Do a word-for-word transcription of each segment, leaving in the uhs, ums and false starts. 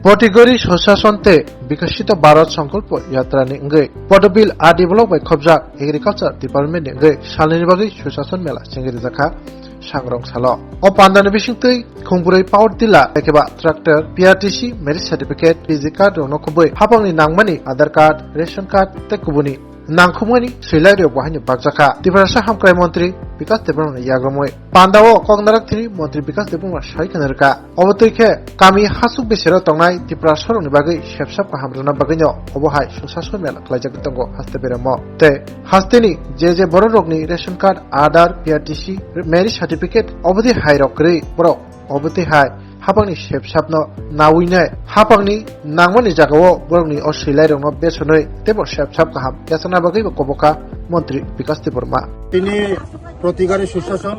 Potigori Sushason tei Bikasito Bharat Sankalpo Yatra ni wngwi Podobil R D block bai khopjak Agriculture Department ni wngwi salnini bagwi Sushason Mela chengwi rijak kha Sangrong salo. O pandani bisingtwi khungbrwi power tiller, ekeba tractor, P R T C, marriage certificate, P G card rokno khobwi hapangni nangmani Aadhaar card, ration card tei kubuni nangkhumani swilai rok bo haino bakjakha. Tiprasa hamkrai montri Bikas Debbarmani yagrumwi pandao kok narak thini montri Bikas Debbarma sai khna rwkha. Obo twi khe kami hasuk besero tongnai Tiprasa rokni bagwi sepsap kaham rwna bagwino obo hai Sushason Mela khlaijagwi tongo haste beramo. Tei hasteni je je borok rokni ration card, Aadhaar, P R T C, marriage certificate obodi hai rok kwrwi borok Obo twi hai hapangni sepsapno nawinai hapangni nangmani jagao borokni o swilai rokno besonwi teibo sepsap kaham yachakna bagwibo kobokha montri Bikas Debbarma. Tini Protigari Sushason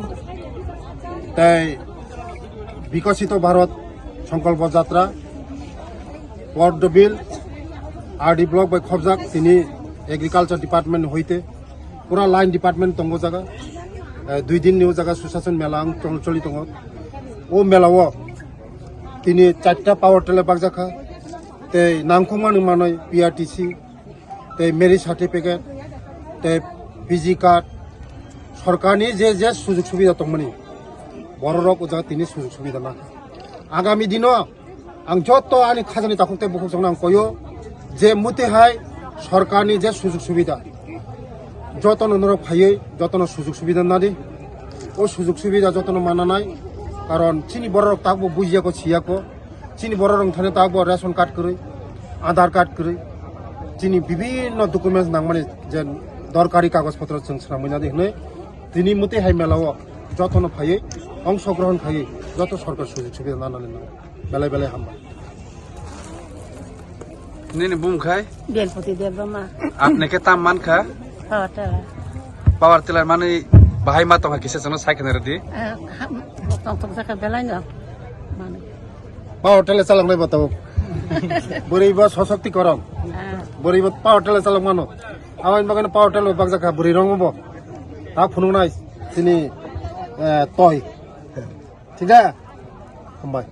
tei Bikasito Bharat Sankalpo Jatra, Podobil R D block bai khopjak tini Agriculture Department hoite. Pura line department tongo jaga. Eh, dui din ni o jaga Sushason Mela ang chol-, choli tongo. O mela o tini charta power tiller bakjakha. Tei nangkukmani manwi P R T C, tei marriage certificate, tei P G card, sorkarni je je sujug subida tongmani, bororok o jaga tini sujug subida nakha. Agami dino Ang joto ani khajani takhuk tei bukhuk chongno ang koyo je muti hai sorkarni je sujug subida jotono norok phaiwi jotono sujug subida nadi. O sujug subida jotono mananai, karon chini bororok takbo bujiyako siyako, chini bororok thani takbo ration card kwrwi, Aadhaar card kwrwi, chini bibinno documents nangmani je dorkari kagoj potro chwng swnamwi nadi hwnwi tini muti hai mela o jotono phaiwi ongshogrohon khaiwi joto sorkar sujug subida nanani nango. Belai belai hambai. Nini bumung khai? Belpati Debbarma. Apne ke tam man kha? Power tiller. Power tiller mani bahai ma tongkha kisa chano sai khna rwdi. Eh, ha, tong tong jaka belai no. Mani. Power tiller chalok nai bata. Bwrwi bo sosokti korom. Ah. Bwrwi bo power tiller chalok mano. Awan bagano power tiller bak jaka bwrwi rong bo. Ta phunuk nai sini, eh, toi. Thik da? Hambai.